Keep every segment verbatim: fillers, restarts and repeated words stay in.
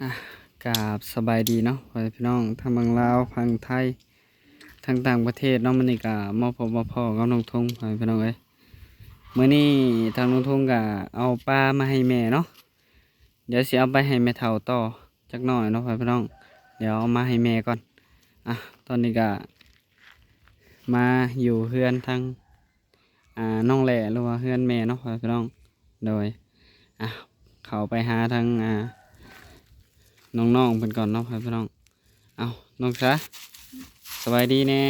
อ่ะ กราบสบายดีเนาะ พ่อแม่พี่น้อง ทั้งเมืองลาว ฝั่งไทย ทั้งต่างประเทศเนาะ มื้อนี้ก็มาพบมาพ้อกับน้องทง พ่อแม่พี่น้องเอ้ย มื้อนี้ทางน้องทงก็เอาปลามาให้แม่เนาะ เดี๋ยวสิเอาไปให้แม่เฒ่าต่อจักหน่อยเนาะ พ่อแม่พี่น้อง เดี๋ยวเอามาให้แม่ก่อน อ่ะ ตอนนี้ก็มาอยู่เฮือนทาง อ่า น้องแหล่ หรือว่าเฮือนแม่เนาะ พ่อแม่พี่น้อง โดย อ่ะ เข้าไปหาทาง อ่า น้องๆเพิ่นก่อนเนาะ พ่อแม่พี่น้อง เอ้า น้องสา สบายดีแน่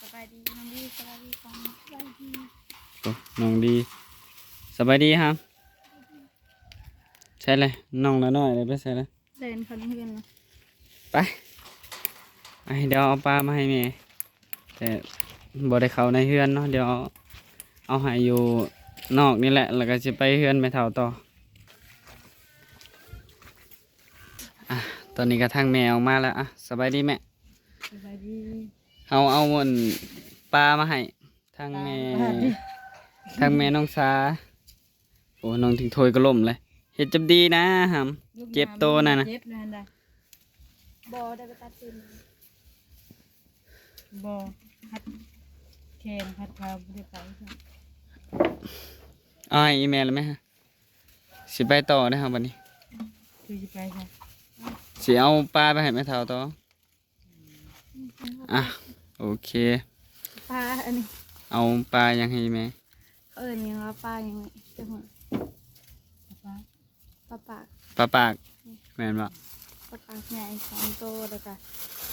สบายดี น้องดี สบายดีก่อน สบายดี โอ้ น้องดี สบายดีครับ ใช่เลย น้องละน้อยเลย ไปใส่เลย แล่นเข้าในเฮือนเลย ไป ไอ้ เดี๋ยวเอาปลามาให้แม่ แต่บ่ได้เข้าในเฮือนเนาะ เดี๋ยวเอาให้อยู่นอกนี่แหละ แล้วก็สิไปเฮือนแม่เฒ่าต่อ อ่ะ ตอนนี้ก็ทางแม่ออกมาแล้ว อ่ะ สบายดีแม่ สบายดี เฮาเอาอันปลามาให้ทางแม่ ปลา ทางแม่น้องสา โอ้ น้องทิ้งถ้วยก็ล้มเลย เฮ็ดจับดีนะหำ ลูก เจ็บโตนะนะ เจ็บนะหั่นใด บ่ได้ไปตัดสิน บ่ พัดแข้งพัดขาบ่ได้ไป เอาให้อีแม่แล้วไหมฮะ สิไปต่อนะครับบัดนี้ คือสิไปใช่ สิเอาปลาไปให้แม่เฒ่าต่อ อ่ะ โอเค ปลาอันนี้ เอาปลายังให้แม่ เขาเอิ้นหยังว่าปลาหยังนี่ จักหัว ปลาปาก ปลาปาก ปลาปาก แม่นบ่ ปลาปากใหญ่สองโต แล้วก็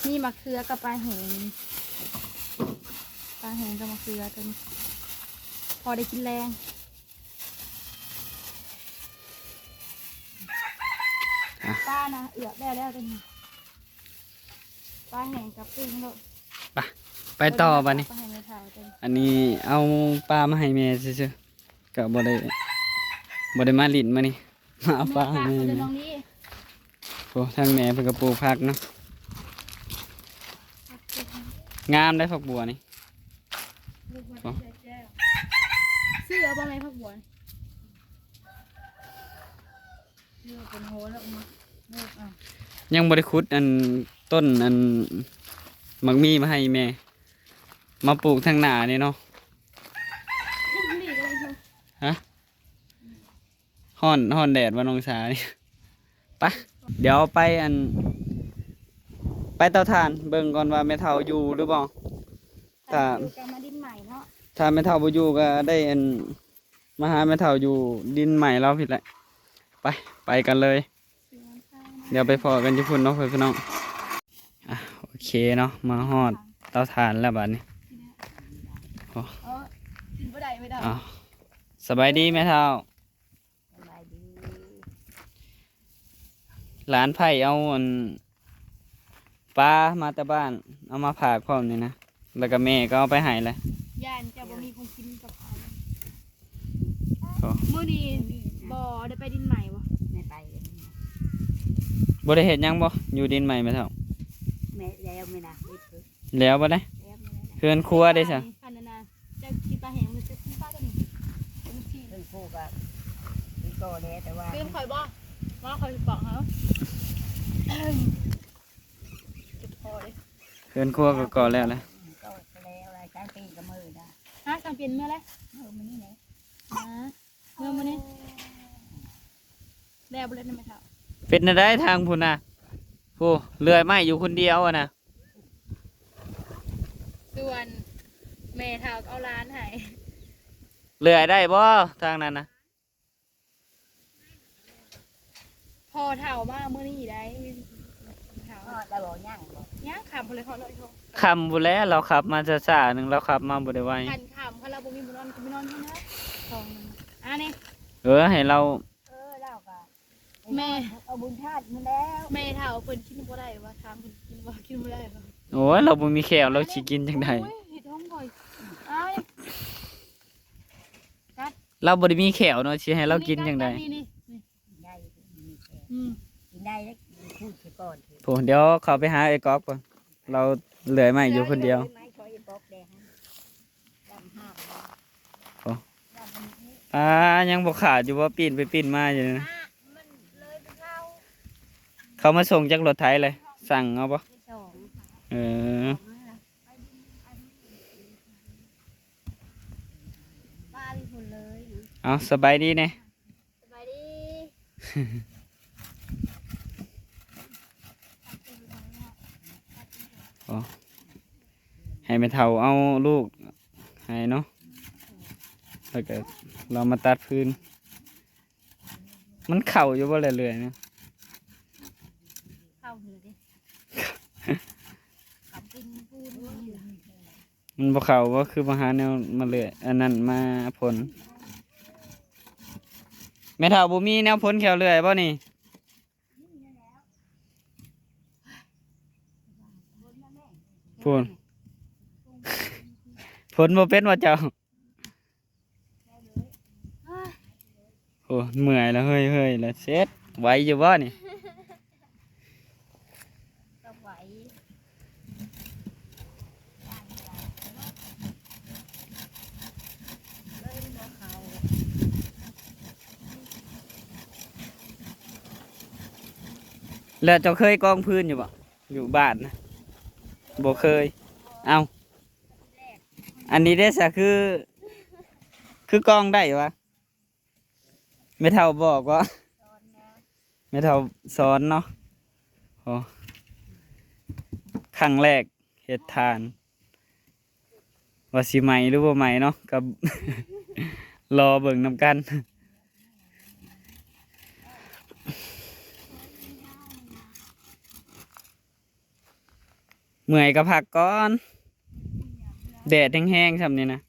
มีมะเขือกับปลาแห้ง ปลาแห้งกับมะเขือตัวนี้ พอได้กินแรง อ่ะ ปลานะ เอือกได้แล้วตัวนี้ ปลาแห้งกับปิ้งโลด ไป ไปต่อบัดนี้ ปลาแห้งในเท้าตัวนี้ อันนี้เอาปลามาให้แม่ซื่อๆ ก็บ่ได้ บ่ได้มาหลิ้นมานี่ มาเอาปลาให้แม่ ปลูกผัก น้องนี่ โอ้ ทางแม่เพิ่นก็ปลูกผักเนาะ งามได้ผักบัวนี่ ลูกมัน บ่ แซ่บๆ ซื้อเอาบ่แม่ผักบัวนี่ ซื้อเป็นโหแล้วเอามาปลูกเอา ยังบ่ได้ขุดอันต้นอันหมากมีมาให้แม่ มาปลูกทางหน้านี่เนาะ นี่ก็ได้เถอะ ฮะ ฮ้อน ฮ้อนแดดบ่น้องสานี่ ไป เดี๋ยวไปอัน ไปเตาถ่าน เบิ่งก่อนว่าแม่เฒ่าอยู่หรือบ่ ถ้า ถ้าอยู่ก็มาดินใหม่เนาะ ถ้าแม่เฒ่าบ่อยู่ก็ได้อัน มาหาแม่เฒ่าอยู่ดินใหม่ลาวพี้แหละ ไป ไปกันเลย เดี๋ยวไปพ้อกันอยู่พุ้นเนาะ พ่อพี่น้อง อ่ะ โอเคเนาะ มาฮอดเตาถ่านแล้วบัดนี้ โอ้ เออ กินบ่ได้ ไม่ได้ อ้าว สบายดีแม่เฒ่า สบายดี หลานไผ่เอาอัน ปลามาแต่บ้าน เอามาฝากพร้อมนี่นะ แล้วก็แม่ก็เอาไปให้แหละ ย่านจะบ่มีของกินกับเขา โอ้ มื้อนี้บ่ได้ไปดินใหม่บ่ ไม่ไปเลย บ่ได้เฮ็ดหยังบ่ อยู่ดินใหม่แม่เฒ่า แม่แล้วไม่นะ แล้วบ่ได้ แล้วไม่นะ เฮือนครัวเด้ซะ อันนั้นนะ จะกินปลาแห้งหรือจะกินปลาตัวนี้ เป็นที่ เป็นคู่กับ เป็นก่อแล้วแต่ว่า เป็นข่อยบ่ ว่าข่อยสิบอกเขา เจ็บคอเลย เฮือนครัวก็ก่อแล้วนะ ก็แล้วอะไร ใช้ปีนกับมือนะ ฮะ สั่งเปลี่ยนเมื่อไร เออ มันนี่แหละ อ่า เมื่อมื้อนี้ แล้วบ่เล่นนำแม่เฒ่า เป็นจั่งใดทางพุ้นน่ะ ผู้เลื่อยไม้อยู่คนเดียวอะนะ ส่วนแม่เฒ่าก็เอาหลานให้ เลื่อยได้บ่ทางนั้นนะ พ่อเฒ่ามามื้อนี้ได้ เฒ่า ฮอดแล้วบ่ ยังบ่ ยัง ค่ำพุ้นเลย ฮอดเลย ค่ำพุ้นแล้ว เราขับมาช้าๆหนึ่ง เราขับมาบ่ได้ไว คันค่ำ คันเราบ่มีบ่นอน ก็ไปนอนที่นั่น สองหนึ่ง อ่ะนี่ เออ ให้เรา เออ เราก็ แม่ เอาบุญธาตุมาแล้ว แม่เฒ่าเพิ่นกินบ่ได้ว่า ถามเพิ่นกินบ่ กินบ่ได้ว่า โอ้ย เราบ่มีแข้ว เราสิกินจั่งใด โอ้ย เฮ็ดท้องข่อย อ้าย กัด เราบ่ได้มีแข้วเนาะ สิให้เรากินจั่งใด นี่ นี่ นี่ ได้ อืม กินได้แล้ว พูดซะก่อนเถอะ โอ้ เดี๋ยวเข้าไปหาไอ้ก๊อฟก่อน เราเลื่อยไม้อยู่คนเดียว ไม้ขอไอ้ก๊อฟแดง ดำห้าบ โอ้ ดำมันนี่ อ่า ยังบ่ขาดอยู่บ่ ปิ้นไปปิ้นมาอยู่นะ อ่ะ มันเลยเป็นเหล้า เขามาส่งจากรถไถเลย สั่งเอาบ่ สอง เออ ป้าไปคนเลยนะ เอา สบายดีเนี่ย สบายดี อ๋อ ให้แม่เฒ่าเอาลูกให้เนาะ แล้วก็เรามาตัดฟืน มันเข้าอยู่บ่เรื่อยๆนะ เข้าอยู่เด้ เขาเป็นปูนอยู่ มันบ่เข้าบ่ คือบ่หาแนวมาเลื่อย อันนั้นมาพ่น แม่เฒ่าบ่มีแนวพ่นแคลเลื่อยบ่นี่ พ่น พ่นบ่เป็นว่าเจ้า โอ้ เมื่อยแล้ว เฮ้ยๆ แล้วเสร็จ ไหวอยู่บ่นี่ ก็ไหว เลยบ่เข้า แล้วเจ้าเคยกองฟืนอยู่บ่ อยู่บ้านนะ บ่เคย เอ้า อันนี้เด้ซะ คือ คือกองได้วะ แม่เฒ่าบอกว่า แม่เฒ่าสอนเนาะ โอ้ ครั้งแรกเฮ็ดถ่าน ว่าสิไหม้หรือบ่ไหม้เนาะ ก็ รอเบิ่งนำกัน เมื่อยก็พักก่อน แดดแฮงๆ ส่ำนี้นะ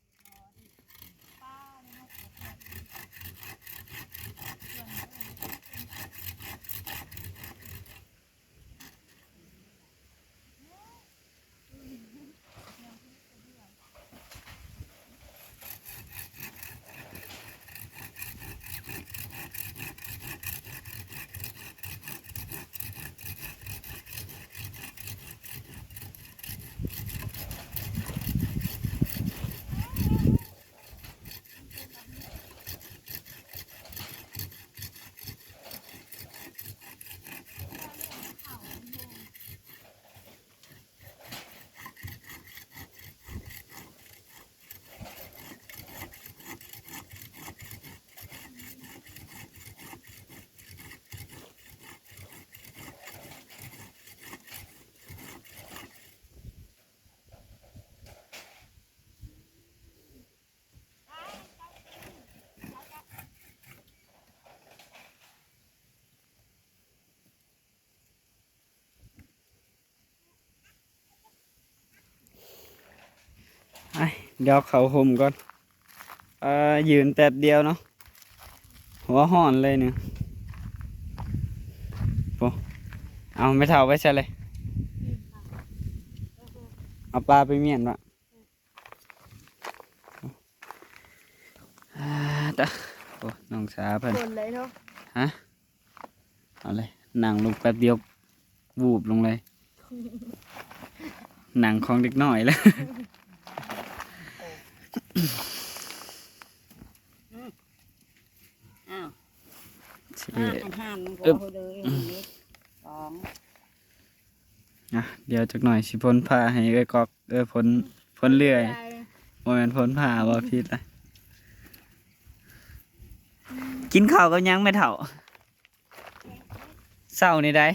ไอ้ เดี๋ยวเขาห่มก่อน เอ่อ ยืนแป๊บเดียวเนาะ หัวฮ้อนเลยเนี่ย โอ้ เอาแม่เฒ่าไปใส่เลย เอาปลาไปเมี้ยนวะ อ่า ตะ โอ้ น้องสาเพิ่น คนเลยเนาะ ฮะ เอาเลย นั่งลงแป๊บเดียว วูบลงเลย หนังของเด็กน้อยแล้ว อ้าว สิ อ่า อาหารมันก็ อึ๊บ เอาเลย อันนี้ สอง อ่ะ เดี๋ยวจักหน่อยสิพ่นผ้าให้เอ้ยก๊อก เอ้ยพ่น พ่นเลื่อย เลื่อย บ่แม่นพ่นผ้า บ่ผิดละ กินข้าวกับหยังแม่เฒ่า เช้านี่ได๋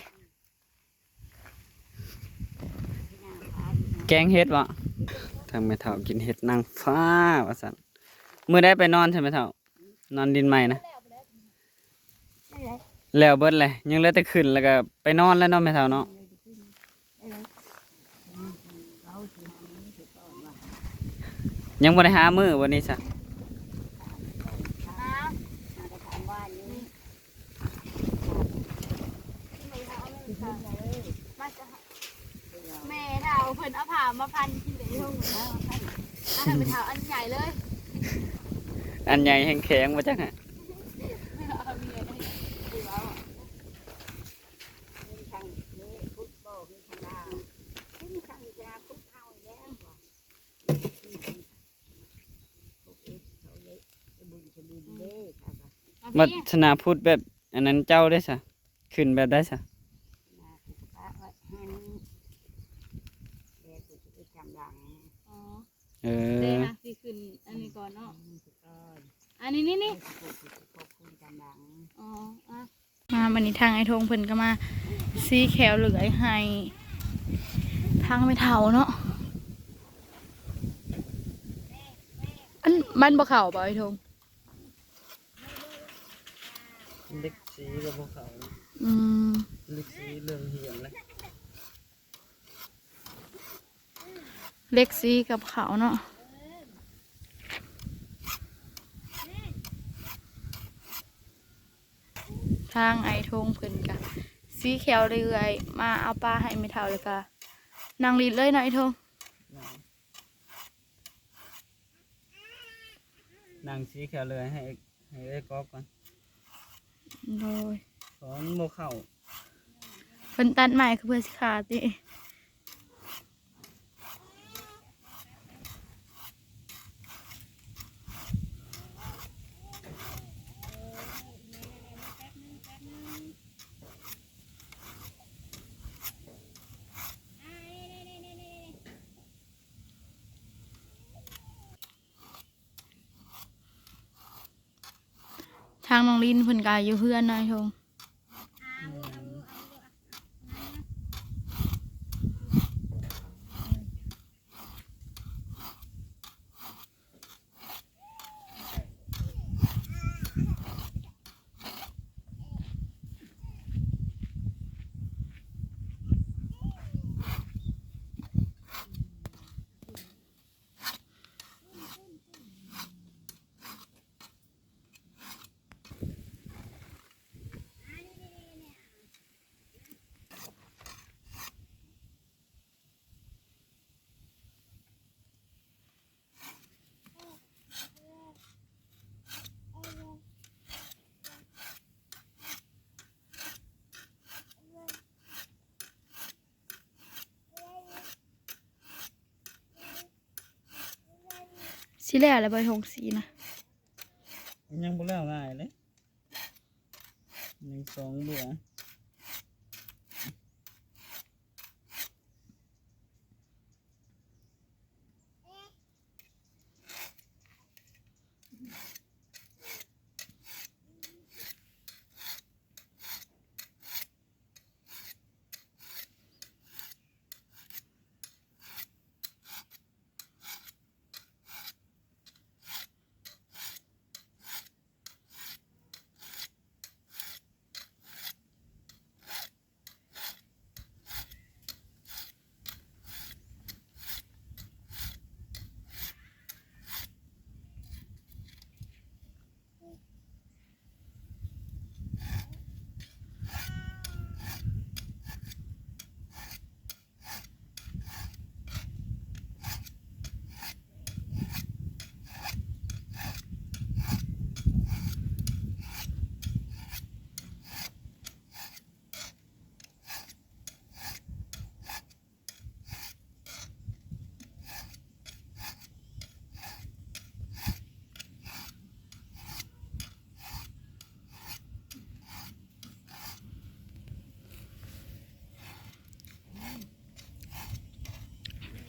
แกงเห็ดบ่ ทางแม่เฒ่ากินเห็ดนางฟ้า ว่าซั่น มื้อใดไปนอนใช่แม่เฒ่า นอนดินใหม่นะ แล้วเบิดเลย ยังเหลือแต่ขึ้น แล้วก็ไปนอนแล้วเนาะแม่เฒ่าเนาะ ยังบ่ได้หามื้อวันนี้ซะ แม่เฒ่าเพิ่นเอาผ้ามาพันที่ไหนลงแล้ว เอาให้แม่เฒ่าอันใหญ่เลย อันใหญ่แฮงแข็งบ่จักฮะ เอาเมียได้ วัฒนาพุทธแบบอันนั้นเจ้าได้ซะ ขึ้นแบบได้ซะ เออ แต่หากสิขึ้นอันนี้ก่อนเนาะ อันนี้นี่นี่ อ๋อ อ่ะ มาบัดนี้ทางไอ้ทงเพิ่นก็มาสีแขวเลื่อยให้ทางแม่เฒ่าเนาะ อันมันบ่เข้าบ่ไอ้ทง เหล็กสีกับพวกเขา อืม เหล็กสีเรื่องเหียนเลย เหล็กสีกับเขาเนาะ ทางไอ้ทงเพิ่นกะสีแขวเลื่อย มาเอาปลาให้แม่เฒ่าแล้วกะนั่งหลิ้นเลยเนาะไอ้ทง นั่งสีแขวเลื่อยให้ ให้เอ้ยก๊อกก่อน โดย ของบ่เข้า เพิ่นตัดไม้คือเพื่อสิขาดติ ทางน้องลินเพิ่นกะอยู่เฮือนเนาะไอ้ทง สิแล้วแล้วบ่ไอ้ทงสีนะ ยังบ่แล้วง่ายเลย หนึ่งสองเบื่อ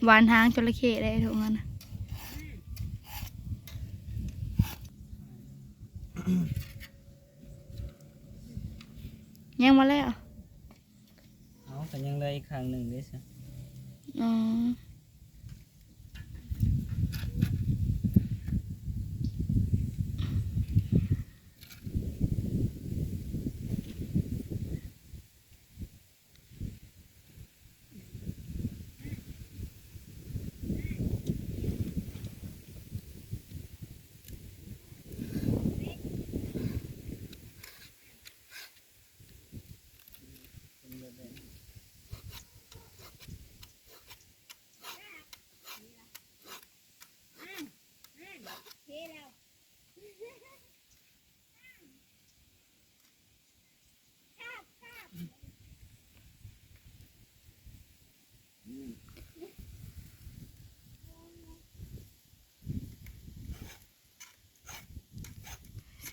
หวานหางจระเข้ได้ทุกอันนะ ยังมาแล้ว เอาก็ยังได้อีกข้างหนึ่งเด้ซะ อ๋อ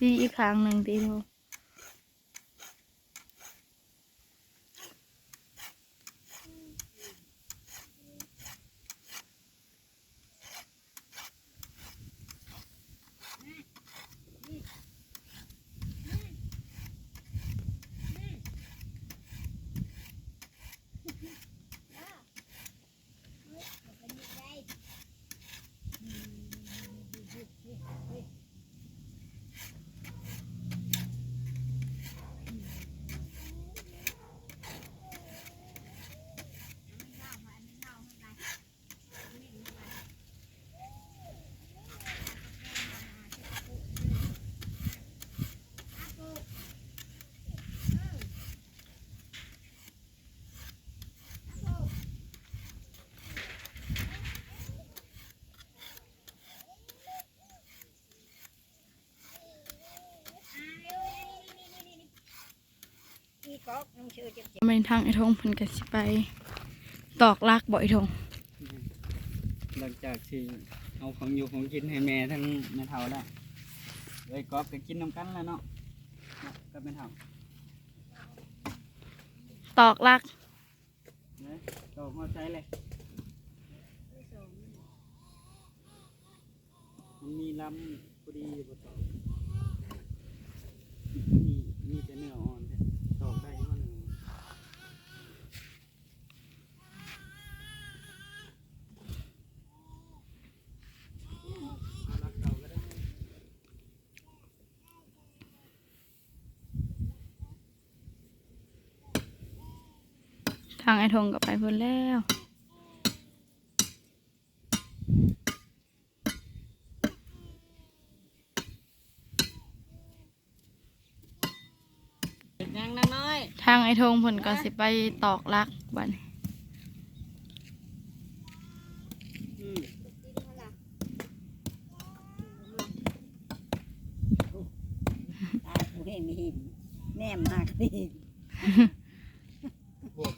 สีอีกข้างหนึ่งติลูก แม่นทางไอ้ทงเพิ่นก็สิไปตอกหลักบ่ไอ้ทง หลังจากที่เอาของอยู่ของกินให้แม่ทั้งแม่เฒ่าแล้ว เอ้ยก๊อฟก็กินนำกันแล้วเนาะ เนาะ กับแม่เฒ่า ตอกหลัก เนี่ย ตอกหัวใจเลย มันมีลำพอดีอยู่บ่ตอก มี มีแต่เนื้ออ่อนเนี่ย ตอกได้อยู่ว่าเนื้ออ่อน เอาหลักเก่าก็ได้ ทางไอ้ทงก็ไปเพิ่นแล้ว เฮ็ดหยังนางน้อย ทางไอ้ทงเพิ่นก็สิไปตอกหลักบัดนี้ อืม ตากูเห็นหิน แนมมากเลย พวก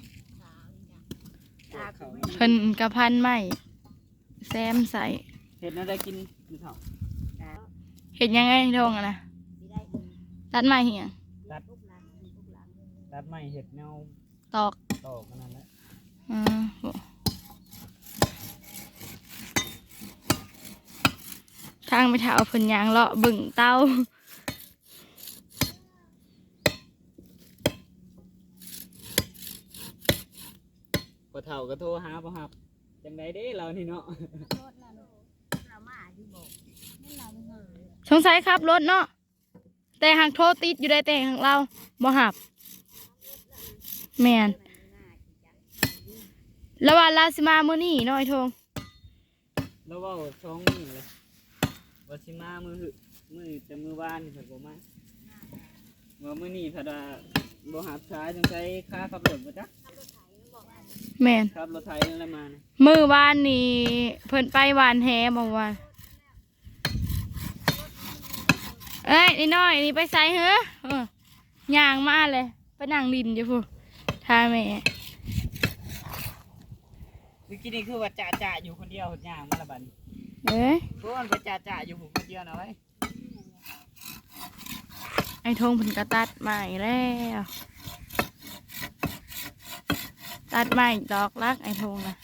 ตากูเห็น เพิ่นกะพันไม้ แซมใส่ เฮ็ดแนวใดกินมื้อเช้า เฮ็ดหยังไงทงอะนะ ตัดไม้เหียง ตัด ตัดไม้เฮ็ดแนว ตอก ตอกอันนั้นแหละ อืม ทางไปเฒ่าเพิ่นย่างเลาะเบิ่งเตา พ่อเฒ่าก็โทรหาบ่ฮับ จังใดเด้เรานี่เนาะ สงสัยขับรถเนาะ แต่หากโทรติดอยู่ได้ แต่หากเราบ่ฮับ แม่น แล้วว่าลาวสิมามื้อนี้เนาะไอ้ทง แล้วเว้าสองมื้อเลย ว่าสิมามื้อหึ มื้อแต่มื้อวานนี่เพิ่นบ่มา ว่ามื้อนี้เพิ่นว่าบ่ฮับสาย สงสัยคาขับรถบ่จ๊ะ แม่น ขับรถไถนั่นแหละมานะ มื้อวานนี่เพิ่นไปหว่านแหบ่วาน เอ้ย น้อยๆ นี่ไปไสเหรอ เออ ย่างมาเลย ไปนั่งดินอยู่พุ้น ท่าแม่ เมื่อกี้นี่คือว่าจะๆ อยู่คนเดียว ย่างมาละบัดนี้ เอ้ย พวกมันไปจะๆ อยู่พุ้นคนเดียวนะเว้ย ไอ้ทงเพิ่นก็ตัดไม้แล้ว ตัดไม้ตอกหลักไอ้ทงนะ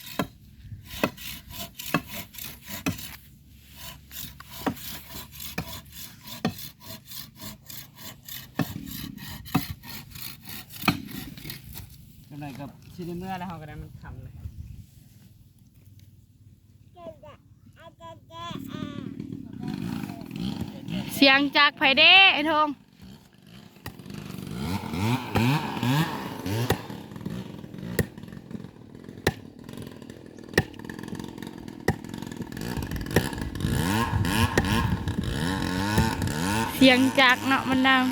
จั่งใด๋ก็สิได้เมือแล้ว เฮาก็ได้ มันค่ำเลย เสียงจักรไผเด้ไอ้ทง เสียงจักรเนาะมันดัง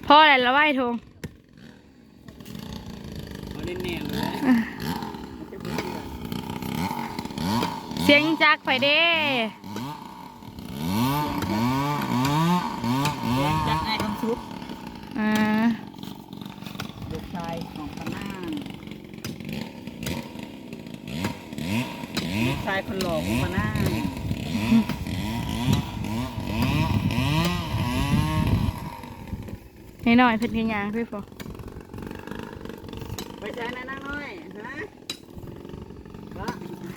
พอแล้วละไว้ทง เอาแน่นๆเลย เสียงจักรไผเด้ เสียงจักรอ้ายคำสุข อ่า ลูกชายของป้านาง ลูกชายคนหล่อของป้านาง น้อยๆ เพิ่นก็ย่างไปพุ้น ไปไสนะนางน้อย ฮะ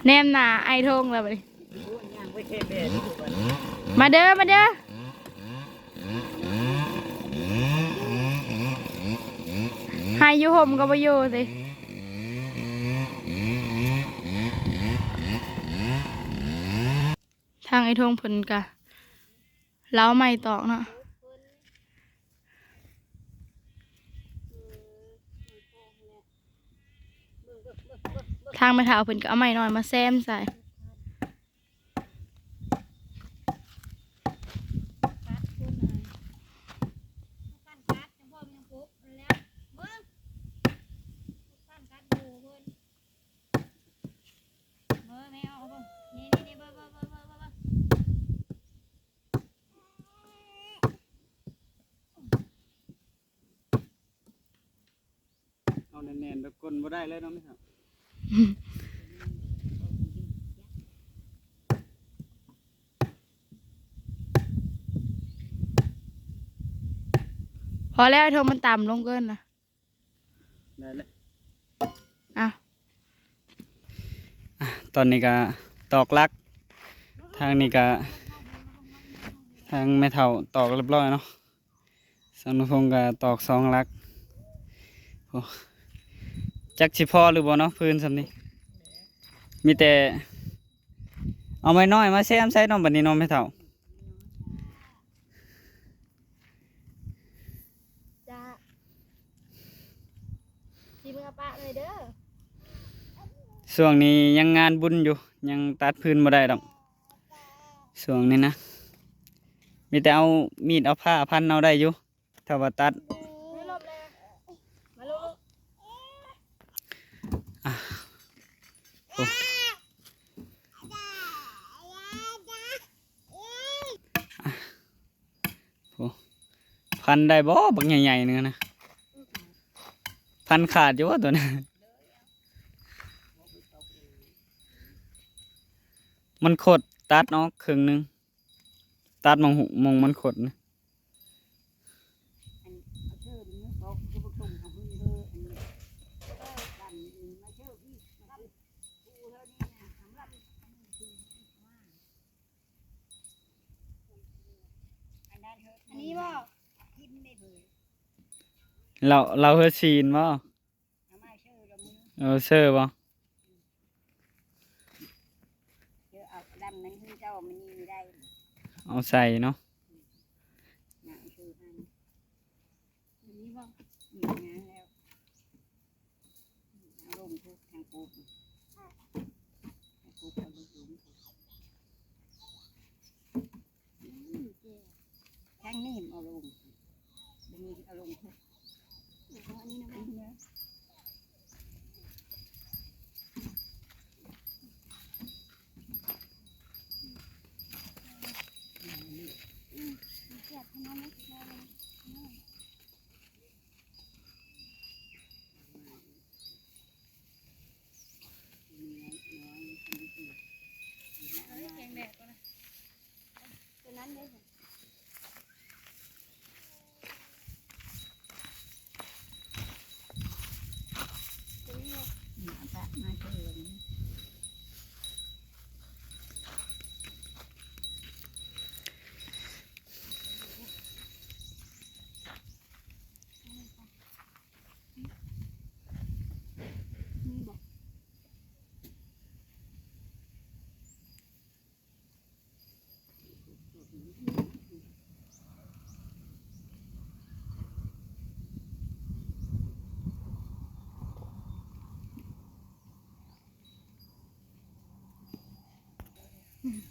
แนมหน้าไอ้ทงแล้วบัดนี้ โอ้ย ย่างไปแค่แดดอยู่บัดนี้ มาเด้อ มาเด้อ ให้อยู่ห่มก็บ่อยู่สิ ทางไอ้ทงเพิ่นกะ เหลาไม้ตอกเนาะ ทางแม่เฒ่าเพิ่นก็เอาไม้น้อยมาแซมใส่ เออ แม่เอา เอาเบิ่ง บ่ได้เลยเนาะแม่เฒ่า พอแล้วไอ้โทมันต่ำลงเกินนะ ได้เลย อ่ะ อ่ะ ตอนนี้ก็ตอกหลัก ทางนี้ก็ ทางแม่เฒ่าตอกเรียบร้อยเนาะ สังนุพงศ์ก็ตอกสองหลัก โอ้ จักสิพอหรือบ่เนาะ พื้นส่ำนี้ มีแต่ เอาไม้น้อยมาแซมใส่เนาะ บัดนี้เนาะแม่เฒ่า จ้า ที่เมือปะเลยเด้อ ช่วงนี้ยังงานบุญอยู่ ยังตัดพื้นบ่ได้ดอก ช่วงนี้นะ มีแต่เอามีดเอาผ้าพันเอาได้อยู่ ถ้าว่าตัด ไม่หลบเลย มาลูก อ่ะ โอ้ โอ้ พันได้บ่ บักใหญ่ๆนึงนะ พันขาดอยู่ว่าตัวนี้ มันขดตัดออกครึ่งหนึ่ง ตัดมองหุมองมันขดนะ อันนี้บ่ เราเราเฮือซีนบ่ เออเซอร์บ่ เอาใส่เนาะ อันนี้บ่ ลงทุกทางปุ๊บทางปุ๊บเอาลงทุกทั้งนี่เอาลงบ่มีเอาลงทุกอันนี้นะ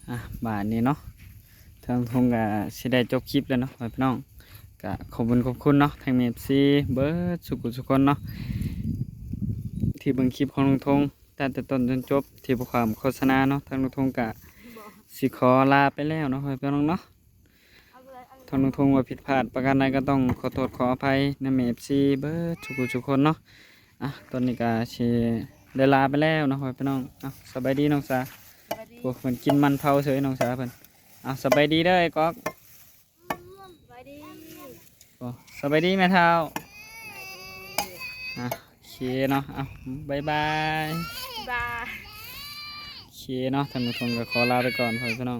อ่ะบาดนี้เนาะ ทางทงก็สิได้จบคลิปแล้วเนาะพี่น้อง ก็ขอบคุณขอบคุณเนาะ ทางเอฟซีเบิดสุขุสุคนเนาะ ที่เบิ่งคลิปของลุงทงตั้งแต่ต้นจนจบ ที่บ่ข้ามโฆษณาเนาะ ทางลุงทงก็สิขอลาไปแล้วเนาะพี่น้องเนาะ ทางลุงทงว่าผิดพลาดประการใดก็ต้องขอโทษขออภัยนำเอฟซีเบิดสุขุสุคนเนาะ อ่ะ ตอนนี้ก็สิได้ลาไปแล้วเนาะพี่น้อง อ่ะ สบายดีน้องสา สวัสดี โอ้ เหมือนกินมันเผาเฉยน้องสาเพิ่น อ่ะ สบายดีเด้อไอ้ก๊อก สวัสดี โอ้ สบายดีแม่เฒ่า อ่ะ โอเคเนาะ อ่ะ บ๊ายบาย บาย โอเคเนาะ ท่านผู้ชมก็ขอลาไปก่อนพี่น้อง